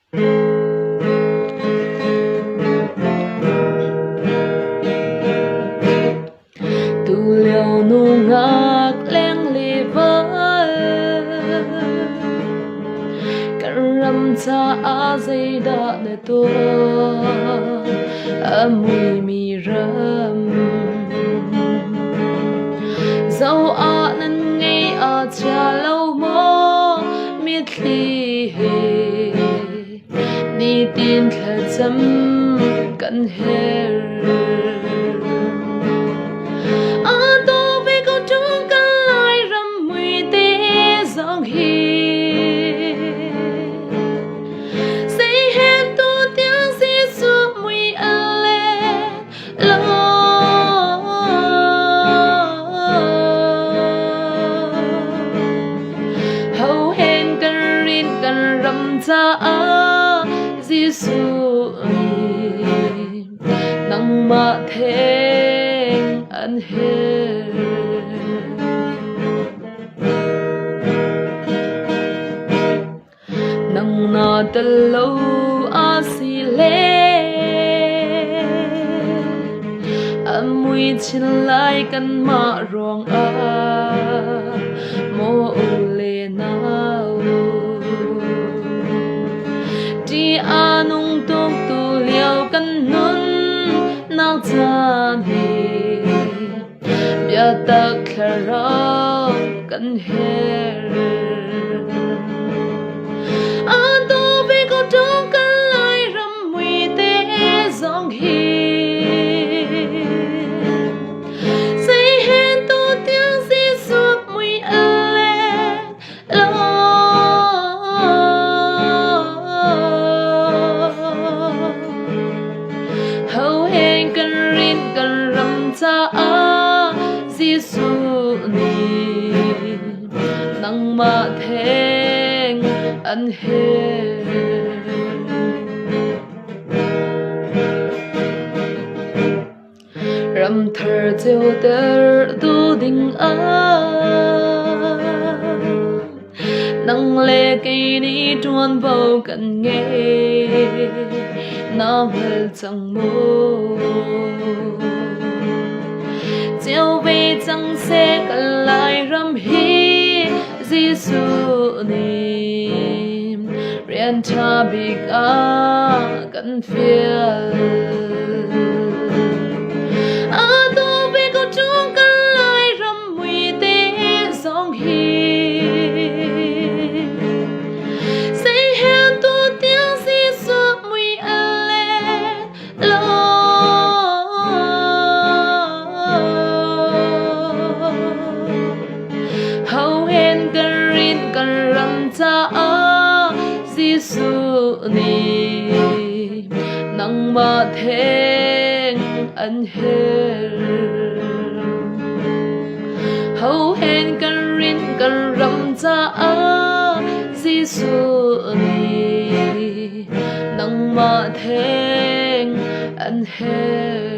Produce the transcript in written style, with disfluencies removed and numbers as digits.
Tulio nungak leng le val kan ram caah zeidah na tuah? A muimi ram zoh ah nan ngei a chia lo maw? Mitthli he Nitin thlacam kan herh. A daw ve ko ṭung kan Lairam muite zong hi. Zei hen tu tiang Jesuh mui a let lo. Ho hen kan rin kan ram caah Jesuh nih nangmah theng an herh. Nang na tel lo a si le a mui chin lai kanmah ruangah maw u le nau. Ṭih a nung tuk tu lio kan nun nak caan hi biatak thlarau kan herh. A daw ve ko ṭung kan Lairam muite zong hi. Zei hen tu tiang Jesuh mui a let lo. Ho hen kan rin kan ram caah Jesuh nih nangmah theng an herh. Ramthar ceuter tu ding ah nang le kei nih ṭuanvo kan ngei na hngal cang maw? Ceu ve cang seh kan Lairam hi Jesuh nih rian ṭha bik ah kan fial. Atu ve ko ṭung kan Lairam muite zong hi Sei hen tu tiang Jesuh mui a let lo. Ho hen kan rin kan ram caah Jesuh nih nangmah theng an herh. Ho hen kan rin kan ram caah Jesuh nih nangmah theng an herh.